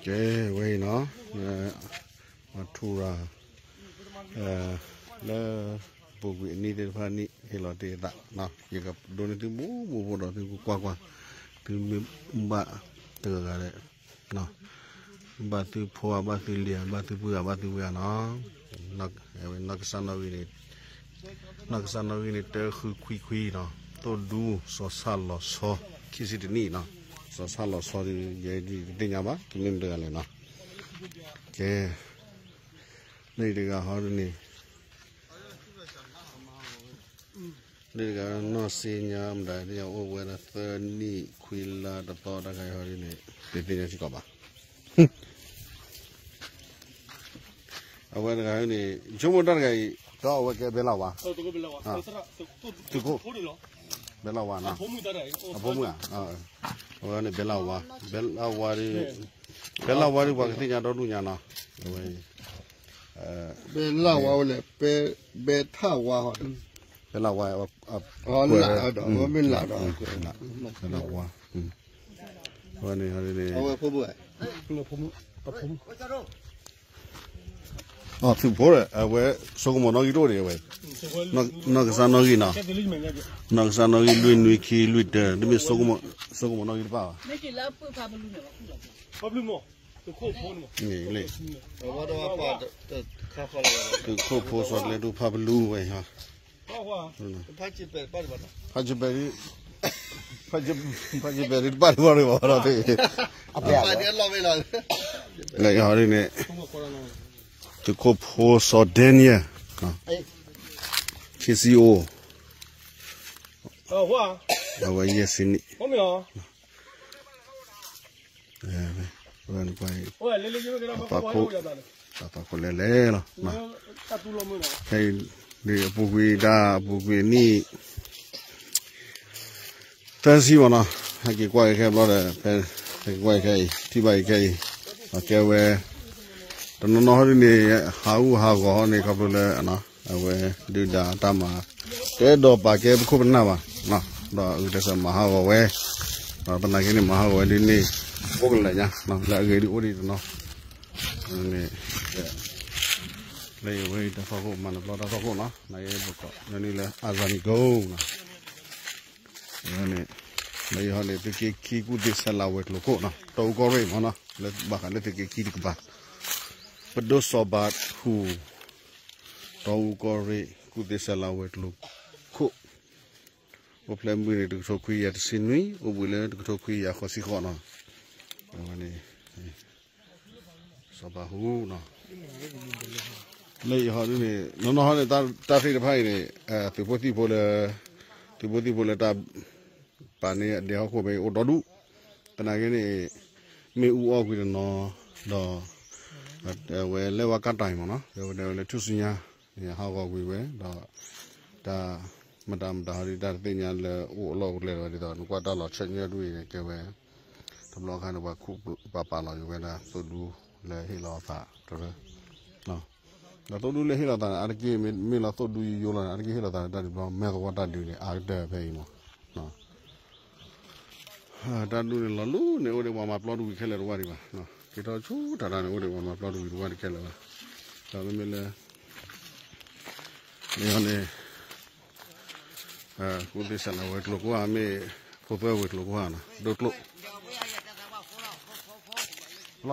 ကဲဝဲအံၤနီၤ, ပှၤထူရၤ လၢ ပူၤကွံာ်အနံၣ်သ့ၣ်တဖၣ်နံၣ် ဟ့ၣ်လီၤတ့ၢ်အသး, ယကဒိးန့ၢ်သုမူမူဖိဒီးသုကကွၢ်ကွၢ်, သုမ့ၢ်ဘၣ်တဂၤဂၤဒီး ဘၣ်သုဖိဧါ ဘၣ်သုလံၤဧါ ဘၣ်သုပုၢ်ဧါ ဘၣ်သုဝဲၢ်ဧါနီၤ, နီၢ်ကစၢ်နီၣ်ဂံၢ်န့ၣ် နီၢ်ကစၢ်နီၣ်ဂံၢ်န့ၣ် တၢဃုခွံခွံနီၤ, သိၣ်ဒူ စီၤဆၣ်လီၤဆီ ခံဆံတနံၣ်နီၤ, စီၤဆၣ်လီၤဆီဒီး ယဲဒၣ်တသ့ၣ်ညါဘၣ် ကမ့ၢ်မတၤတဂၤလဲၣ်နီၤ, ကဲ လၢအံၤတဂၤဟီဒ်န့ၣ် လၢတဂၤနီၢ်စ့ညါ မတၤတဂၤအိၣ်ဝဲဒၣ်သၢနံၣ်ခွံလါတသီတၢ်ခါအံၤဟီဒ်န့ၣ် တသ့ၣ်ညါစ့ၢ်ကီးဘၣ်. အဝဲတဂၤန့ၣ် ဆိကမိၣ်တၢ်တဂၤအံၤ ဒီးအဝဲကဲဘဲလၢ်ဝါ, သုးခိၣ်, ဘဲလၢ်ဝါနီၤ, အဖိမုၣ်ဧါ, အဝဲန့ၣ်ဘဲလၢ်ဝါ, ဘဲလၢ်ဝါဒီး, ဘဲလၢ်ဝါဒီးပှၤကသ့ၣ်ညါဒီဒူၣ်ညါနီၤ, အဝဲ ဘဲလၢ်ဝါဝဲလဲၣ်, ဘဲထၣ်ဝါ, ဘဲလၢ်ဝါ, ဘဲလၢ်ဝါ, အဝဲန့ၣ်, သုးဖိ, အဝဲဆိကမိၣ်နီၣ်ဂံၢ်တအိၣ်ဒံးဝဲ, နီၢ်ကစၢ်နီၣ်ဂံၢ်နီၤ, နီၢ်ကစၢ်နီၣ်ဂံၢ်လွံၢ်နွံခံလွံၢ်တၢ တမ့ၢ်ဆိကမိၣ်နီၣ်ဂံၢ်တဘၣ်ဘၣ်. သုးခိၣ်ဖိစီၤကျဲဒိၣ်ဖးပလူဝဲ, ဖးဆံးပဲာ်, ဖးဆံးပဲာ်ဒ်တဘၣ်ဒံးဘၣ်ဒီး, လၢအံၤဟီဒ်န့ၣ်, သုးခိၣ်ဖိစီၤ Daniel, ခံဆံအိၣ်, အဝဲယဲၢ်ဆံနံၣ် ပာ်ဖးခိၣ်လဲၤလဲၤလီၤ, ခဲအံၤဒ်အပူၤကွံာ်တၢ်အပူၤကွံာ်အနံၣ် သၢဆံမ့ၢ်နီၤ, ဟဲက့ၤကွၢ်က့ၤခဲဘျီဒီး ဖဲဟဲက့ၤကွၢ်က့ၤခဲအံၤ ထံၣ်ဘၣ်က့ၤခဲအံၤ, ဒီးကဲဝဲ တနီၤနီၤဟီဒ်န့ၣ် ဟးဂူာ်ဟးဂီၤဟီန့ၣ် ခီဖျိလၢ အဝဲဒုၣ်ဒါတၢ်မၤ တအဲၣ်ဒိးပာ်ကဲပခိၣ်ပနၢ်ဘၣ်, ဒီးအဂုာ်ကျဲးစၢးမၤဟးဂီၤဝဲ, ဒီးသနာ်က့န့ၣ် မၤဟးဂီၤဝဲဒ်န့ၣ် အိၣ်ကလဲာ်ညါ, လၢအဂ့ၤဒ်အိၣ်ဒံးတနီၤန့ၣ်, လၢအဝဲအံၤတၢ်ဖီခိၣ် မၤနၢၤပျီတၢ်ဖီခိၣ်နီၤ, နကပကီးန့ၢ်လၢ အါစၢ်နံၤကိနီၤ န့ၣ်, လၢယဟီန့ၣ် သုးက့ခံကူၣ်သ့ဆဲးလၤဝဲၤကျိၤခိၣ်နီၤ, တီအူကီၢ်ရ့ၣ်မ့ၢ်နီၤ, လၢဘၣ်ဃးလၢသုးက့ခံတကပၤ, ပဒိၣ်စီၤဘးဟူး, တီအူကီၢ်ရ့ၣ် ကူၣ်သ့ဆဲးလၤဝဲၤကျိၤခိၣ်, အိၣ်ဖျဲၣ်မုၢ်န့ၣ် တကထိခွံကယၤတဆံနွံ, အိၣ်ဘှံးလၢတကထိခွံကယၤဃိးဆံဃိးနီၤ, အဝဲန့ၣ် စီၤဘးဟူးနီၤ, လၢယဟီဒ်န့ၣ် နီၢ်နီၢ်ဟီန့ၣ် တၢ်သ့ၣ်တဖၣ်အံၤန့ၣ် သုးဖိသံၣ်ဖိလၢ သုးဖိသံၣ်ဖိလၢတၢ် ပာ်န့ၢ်ဒဲဟီၣ်ခိၣ်ဖဲအံၤအိၣ်ဒီဒူၣ်, သနာ်က့န့ၣ် မ့ၣ်အူအီၣ်ကွံာ်တနီၤ, ဒီး အဝဲလဲၤဝဲကၢ်တၢ်အံၤမ့ၢ်နီၤ, အဝဲဒၣ်ဝဲလၢထူၣ်စုညါန့ၣ် ဟးဂီၤကွံာ်ဝဲ, ဒီး တၢ်မတၤမတၤဟီဒ်တၢ်တသ့ၣ်ညါလၢအိၣ်အလီၢ်အိၣ်ကျဲလီၤဒ်သိး နကွၢ်တၢ်လီၤဆၢညါဒ်အံၤန့ၣ် ကဲဝဲ တဘျီအခါန့ၣ် ပှၤခူၣ်ပာ်ပာ်လီၤက့ၤဝဲဒၣ်သိၣ်ဒူလၢဟ့ၣ်လီၤအသးတရၢ ဒီးသိၣ်ဒူလၢဟ့ၣ်လီၤသးန့ၣ် အါတက့ၢ်မ့ၢ်လီၤသိၣ်ဒူယိယိလီၤန့ၣ် အါတက့ၢ်ဟ့ၣ်လီၤသးလၢတၢ်ဒုးဘျီ မဲာ်သဝီတၢ်ဒုးန့ၣ် အါကတၢၢ်ဖဲအံၤမး, တၢ်ဒုးန့ၣ်လီၤလူၤန့ၣ် အိၣ်ဒံးပှၤမၤပျီတဝံၤခဲလၢာ်တဝၢ်ဒံးဘၣ်, က့ၤထီၣ်ဆူတၢ်တၢ်န့ၣ် အိၣ်ဒံးပှၤမၤပျီတဝံၤတဝၢ်ဒံးခဲလၢာ်ဘၣ်, ဒီးမ့မ့ၢ်လၢ လၢယဟီန့ၣ် ကူၣ်သ့ဆဲးလၤဝဲၤကျိၤကိးဧါ မ့ၢ်ဖိသွဲဝဲၤကျိၤကိးဧါနီၤ ဒိၣ်ကျိၣ် လီၤ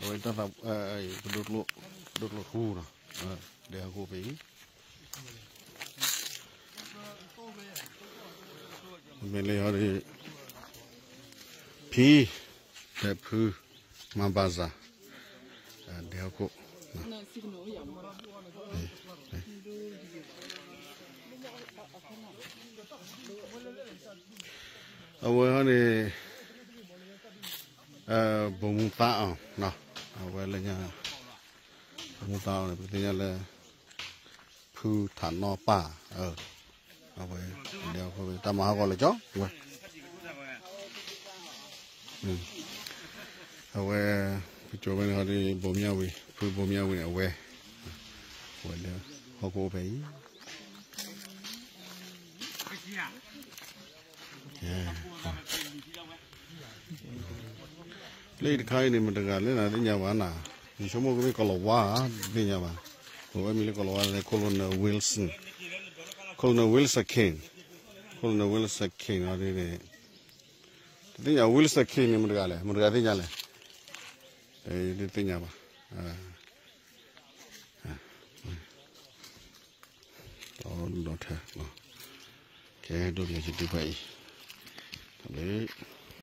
အဝဲတၢ်သး ပဒိၣ်ကျိၣ် ဒိၣ်ကျိၣ်ထူနီၤ ဒဲဟီၣ်ခိၣ်ဖဲအံၤ မ့ၢ်လၢယဟီဒ် ဖံ ဒီးဖု မၤဘၣ်စၢ် ဒဲဟီၣ်ခိၣ် အဝဲဟီန့ၣ် ဘိၣ်မူသါအီၤ အဝဲလၢညါ ဘိၣ်မူသါအီၤန့ၣ် ပသ့ၣ်ညါလၢ ဖုထးနီပၢ် အဝဲ ဒဲဟီၣ်ခိၣ်ဖဲ တၢ်မၤဟးဂီၤလၢကၠီဝဲ အဝဲ ပကၠိဝဲန့ၣ်ဟီဒ် ဘိၣ်မၠၣ်ဝံၤ ဖုဘိၣ်မၠၣ်ဝံၤန့ၣ် အဝဲ အဝဲလၢ ဟီၣ်ခိၣ်ဖဲအံၤ လၢတခါအံၤန့ၣ် မတၤတဂၤလဲၣ်နသ့ၣ်ညါဘၣ်နၤ, ယဆိကမိၣ်ကမ့ၢ်ကီၤလၤဝါဧါ, တသ့ၣ်ညါဘၣ်, အဝဲမံၤလၢကီၤလၤဝါန့ၣ် Colonel Wilson, Colonel Wilson King, Colonel Wilson King န့ၣ်, တသ့ၣ်ညါ Wilson King န့ၣ် မတၤတဂၤလဲၣ်, မတၤတဂၤသ့ၣ်ညါလဲၣ်, တသ့ၣ်ညါဘၣ်, ဒီးထဲ, ကဲဒိၣ်ပယီၤကတုၤဖဲအံၤ, တၢ်ဘျုး